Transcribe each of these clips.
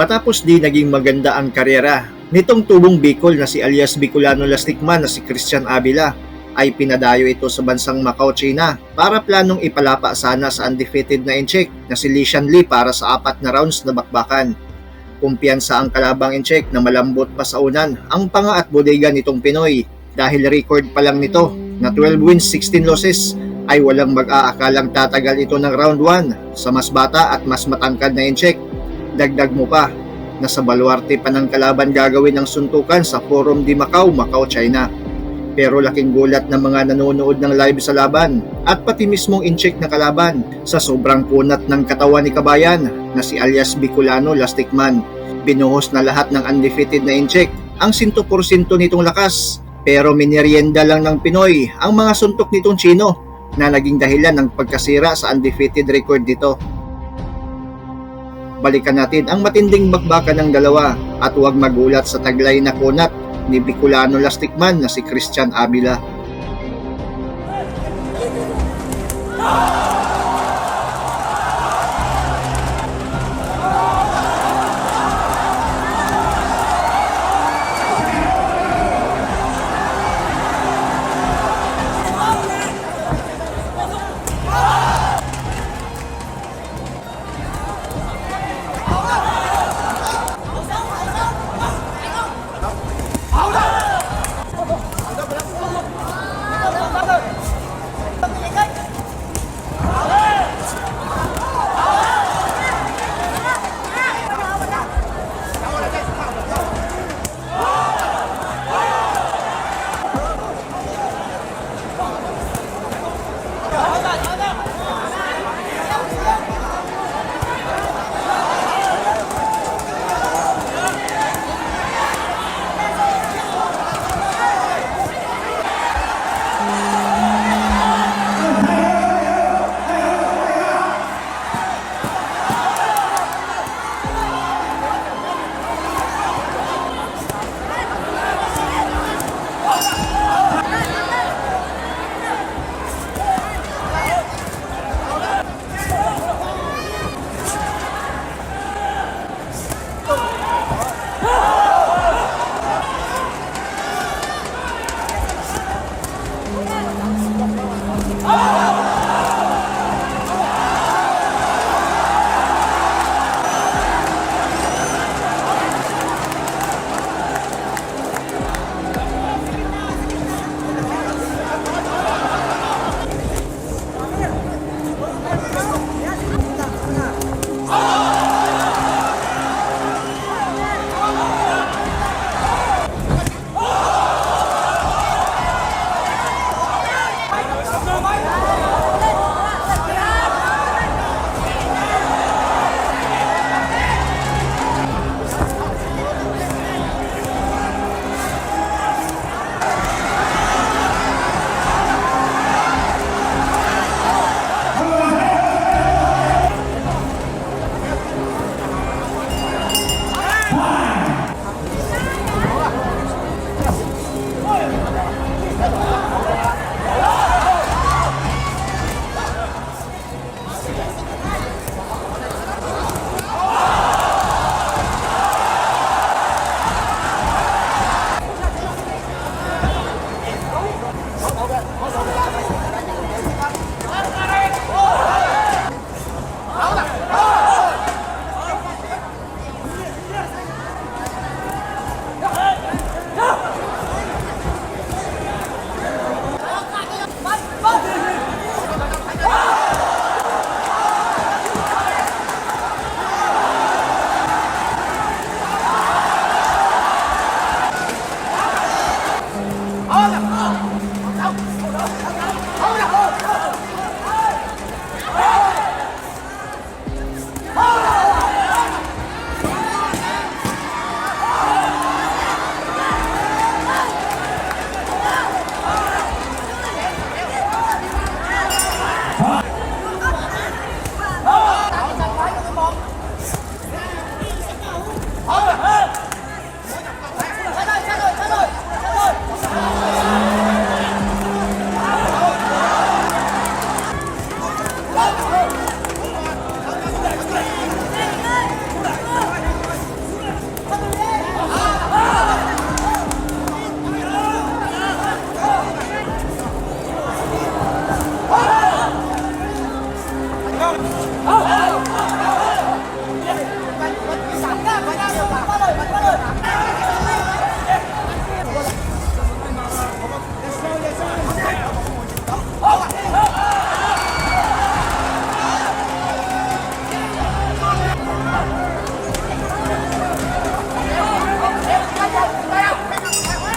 Matapos di naging maganda ang karera nitong tubong Bicol na si alias Bicolano Lastikman na si Christian Avila, ay pinadayo ito sa bansang Macau, China para planong ipalapa sana sa undefeated na Intsik na si Li Shan Li para sa apat na rounds na bakbakan. Kumpiyansa ang kalabang Intsik na malambot pa sa unan ang panga at bodega nitong Pinoy dahil record pa lang nito na 12 wins, 16 losses ay walang mag-aakalang tatagal ito ng round 1 sa mas bata at mas matangkad na Intsik. Dagdag mo pa na sa baluarte pa ng kalaban gagawin ang suntukan sa Forum de Macau, Macau, China. Pero laking gulat ng mga nanonood ng live sa laban at pati mismong Intsik na kalaban sa sobrang kunat ng katawan ni Kabayan na si alias Bicolano Lastikman. Binuhos na lahat ng undefeated na Intsik ang 100% nitong lakas, pero minerienda lang ng Pinoy ang mga suntok nitong Chino na naging dahilan ng pagkasira sa undefeated record nito. Balikan natin ang matinding bakbakan ng dalawa at huwag magulat sa taglay na kunat ni Bicolano Lastikman na si Christian Avila.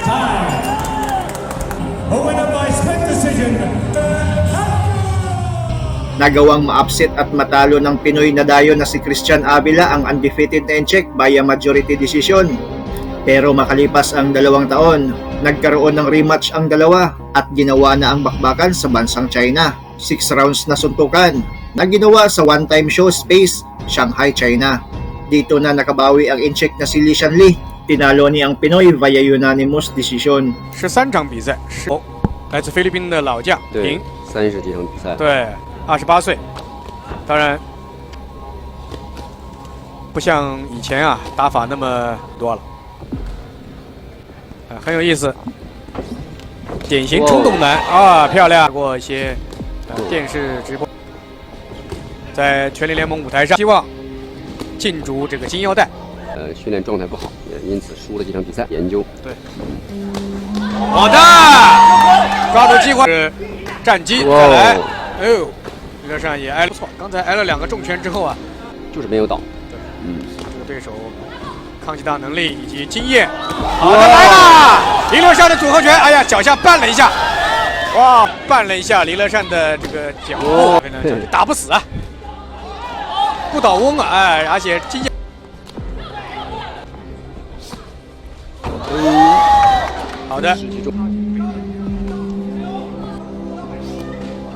Time. A winner by split decision. Nagawang ma-upset at matalo ng Pinoy na dayo na si Christian Avila ang undefeated na Intsik via majority decision. Pero makalipas ang 2 taon, nagkaroon ng rematch ang dalawa at ginawa na ang bakbakan sa bansang China. Six rounds na suntukan na ginawa sa one-time show space, Shanghai, China. Dito na nakabawi ang Intsik na si Li Shanli. Tinalo niya ang Pinoy via unanimous decision. 13场比赛，是来自菲律宾的老将对平， 30几场比赛，对，28岁，当然不像以前啊打法那么多了，啊，很有意思，典型冲动男啊，漂亮！过一些电视直播，在拳击联盟舞台上，希望竞逐这个金腰带。训练状态不好，也因此输了几场比赛。研究好的，抓住机会是战机，再来，哎呦，李乐善也挨了不错，刚才挨了两个重拳之后啊，就是没有倒。对，这个对手抗击打能力以及经验，好的来了，李乐善的组合拳，哎呀，脚下绊了一下，哇，绊了一下李乐善的这个脚步，打不死啊，不倒翁啊，哎，而且经验。好的，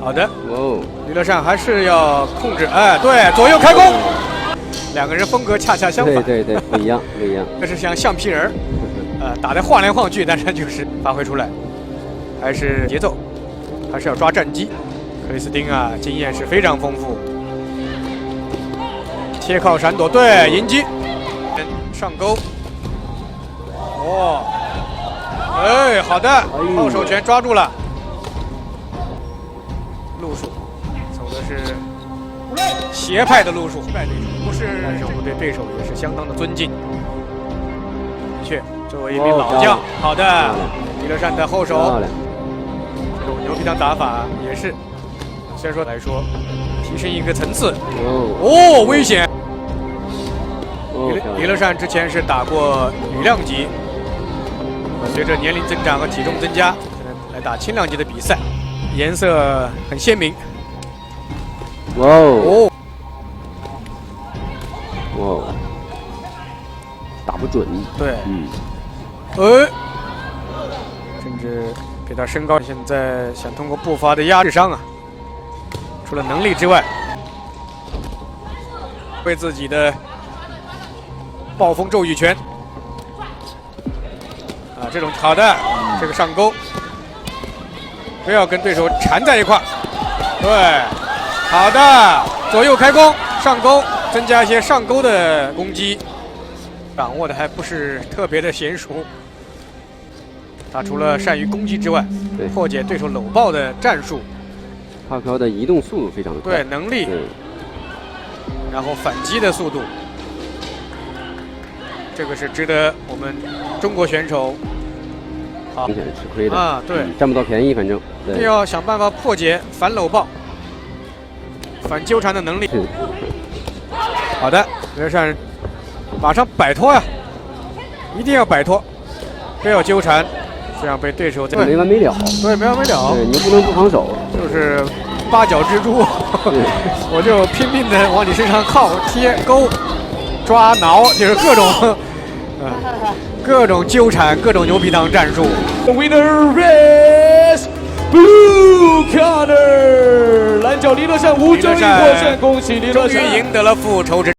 好的，哦，李乐善还是要控制，哎，对，左右开弓，两个人风格恰恰相反，对对对，不一样，不一样。这是像橡皮人儿，打得晃来晃去，但是就是发挥出来，还是节奏，还是要抓战机。克里斯汀啊，经验是非常丰富，贴靠闪躲，对，迎击，上勾，哦。哎，好的，后手拳抓住了，路数走的是邪派的路数，对手不是，但是我们对对手也是相当的尊敬。的确，作为一名老将，好的，李乐善的后手，这种牛皮糖打法也是，虽然说来说提升一个层次，哦，危险！李乐善之前是打过羽量级。随着年龄增长和体重增加，现在来打轻量级的比赛，颜色很鲜明。哇哦！哇，打不准。对，哎，甚至给他身高，现在想通过步伐的压制伤啊，除了能力之外，为自己的暴风骤雨拳。啊，这种好的，这个上勾，不要跟对手缠在一块儿。对，好的，左右开弓，上勾，增加一些上勾的攻击，掌握的还不是特别的娴熟。他除了善于攻击之外，破解对手搂抱的战术，帕克的移动速度非常的快，对能力，然后反击的速度。这个是值得我们中国选手好明显是吃亏的啊，对，占不到便宜，反正对，要想办法破解反搂抱、反纠缠的能力。好的，刘善马上摆脱呀，一定要摆脱，不要纠缠，这样被对手没完没了。对，没完没了。对，你又不能不防守，就是八角蜘蛛，我就拼命的往你身上靠、贴、勾。抓挠就是各种，各种纠缠，各种牛皮糖战术。 Winner is Blue Corner，蓝角李乐善无争议获胜，恭喜李乐终于赢得了复仇之。